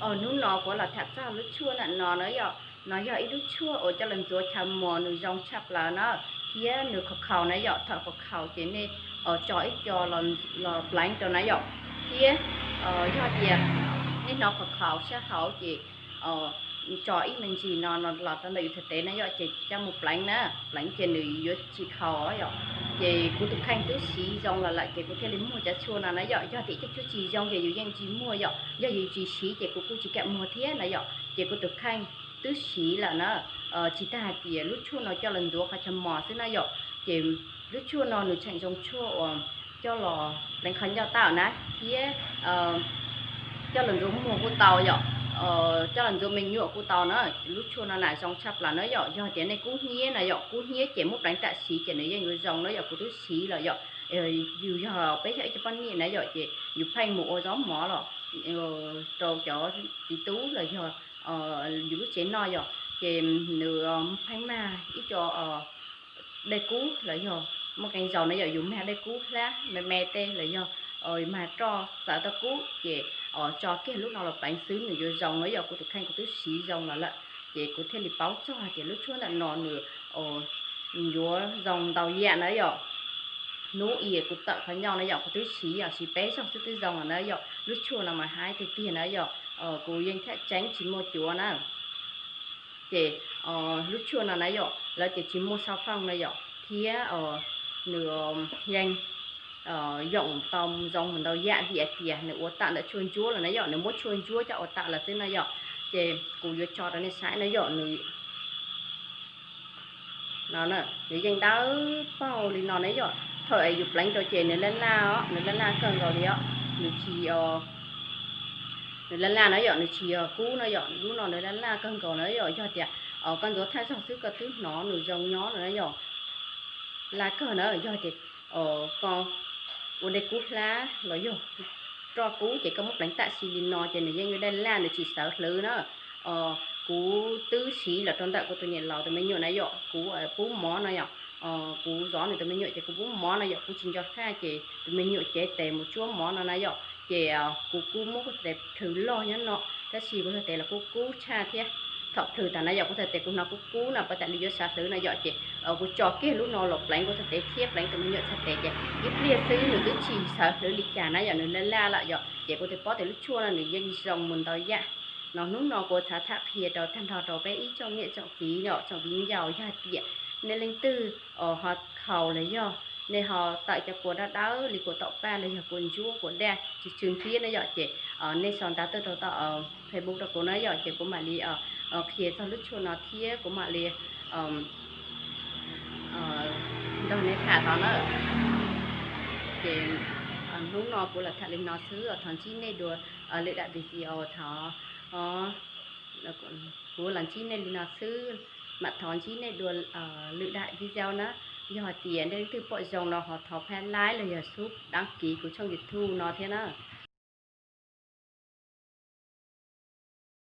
Hnub no kuv los tham txog lub tshuaj ntawm no na yom, no yog ib lub tshuaj uas coj los ntxuav chaw mos nws zoo tshaj plaws na, thiab nws khov khaus na yom, thaum khov khaus ces nej tso ib co los pleev rau na yom, thiab yog tias nej hnov khov khaus sab hauv ces tso ib me ntsis no los rau ntawm yus txhais tes na yom, ces coj mus pleev na, pleev ces nws yuav tsis khaus yom. Ces kuv tus kheej twb siv zoo los lawm ces kuv thiaj li muag cov tshuaj no na yom, yog tias cov tshuaj tsis zoo ces yus yeej tsis muag yom, yog yus tsis siv ces kuv kuj tsis kam muag thiab na yom. Ces kuv tus kheej twb siv lawm na, tsis tas hais tias lub tshuaj no coj los ntxuav qhov chaw mos xwb na yom, ces lub tshuaj no nws tseem zoo tshuaj uas coj los pleev qhov ncauj tau na, thiab coj los ntxuav muag kuj tau yom, coj los ntxuav me nyuam kuj tau na. Lub tshuaj no na zoo tshaj plaws na yom, yog tias nej kub hnyiab na yom, kub hnyiab ces muab pleev tam sim ces nws yeej yuav zoo na yom, kuv twb siv lawm yom. Yus yog peb yog ib co poj niam na yom, ces yus pheej mus ua zaub mov los rau cov txiv tub los yog yus lub tsev no yom, ces nws pheej mag ib co dej kub los yog muaj qee zaus na yom, yus mag dej kub hlab me me tej los yog mag roj txawv tau kub ces tso kiag lub no los pleev xwb nws yuav zoo na yom. Kuv tus kheej kuv twb siv zoo los lawm ces kuv thiaj li paub txog hais tias lub tshuaj ntawm no nws yuav zoo ntau yam na yom. Hnub i kuv tawm qhov ncauj na yom, kuv twb siv yom, siv peb zaug xwb twb zoo lawm na yom. Lub tshuaj no mas haib tiag tiag na yom, kuv yeej thaij tseeb tsis muaj cuav na. Ces lub tshuaj no na yom, lawv tias tsis muaj xab fooj na yom, thiab nws yeej yoom tau zoo mus ntau yam vim hais tias nws ua tawm ntawm tshuaj ntsuab lawm na yom, nws muab tshuaj ntsuab coj ua tawm lawm xwb na yom. Ces kuv yuav tso rau nej saib na yom, nws no nws yeej dawb paug li no na yom. Thaum yus pleev rau ces nws laj laj os, nws laj laj kawg nkaus li os, nws tsis nws laj laj na yom, nws tsis yog kub na yom, lub no nws laj laj kawg nkaus na yom. Yog tias koj ntxuav thaj zaug xwb koj twb hnov nws zoo nyob no na yom, laj kawg na. Yog tias koj ua dej kub hlab los yog roj kub ces koj muab pleev tam sim li no ces nws yeej yuav laj laj, nws tsis sawv hlwv na. Kuv twb siv los rau ntawm kuv tus niam laus tus me nyuam na yom, kuv pub mov no yom, kuv zov nws tus me nyuam ces kuv pub mov no yom, kuv tsis nco thaj ces tus me nyuam cev tes mus tsuab mov no na yom, ces kuv kuj muab kuv tes plhws loj nyob no, tab sis kuv txhais tes los kuj kub tshaj thiab. Thaum plhws tas na yom, kuv txhais tes kuv hnov kub kub no pas tas li yuav sawv hlwv no yom, ces kuv tso kiag lub no los pleev kuv txhais tes thiab pleev tus me nyuam txhais tes ces ib pliag xwb nws twb tsis sawv hlwv li cas na yom, nws laj laj lawm yom. Ces kuv thiaj paub tias lub tshuaj no nws yeej zoo mus ntau yam. No hnub no kuv xav tham qhia rau tag nrho rau peb ib tsoom niam tsoom txiv yom, tsoom viv ncaus, yog tias nej leej twg ho khaus los yog nej ho tawm cov kua dawb dawb li kua taum paj los yog kua ntsuab kua daj tsw tsw nthiab na yom, ces nej sau ntawv tuaj rau tom Facebook rau kuv na yom, ces kuv mam li qhia txog lub tshuaj no thiab kuv mam li nrog nej tham tod na. Ces hnub no kuv los tham li no xwb, thov ntsib nej dua lwm daim video thov, kuv los ntsib nej li no xwb, mam thov ntsib nej dua lwm daim video na. Yog hais tias nej leej twg pom zoo no ho thov pab like los yog sub đăng ký kuv tshooj YouTube no thiab na.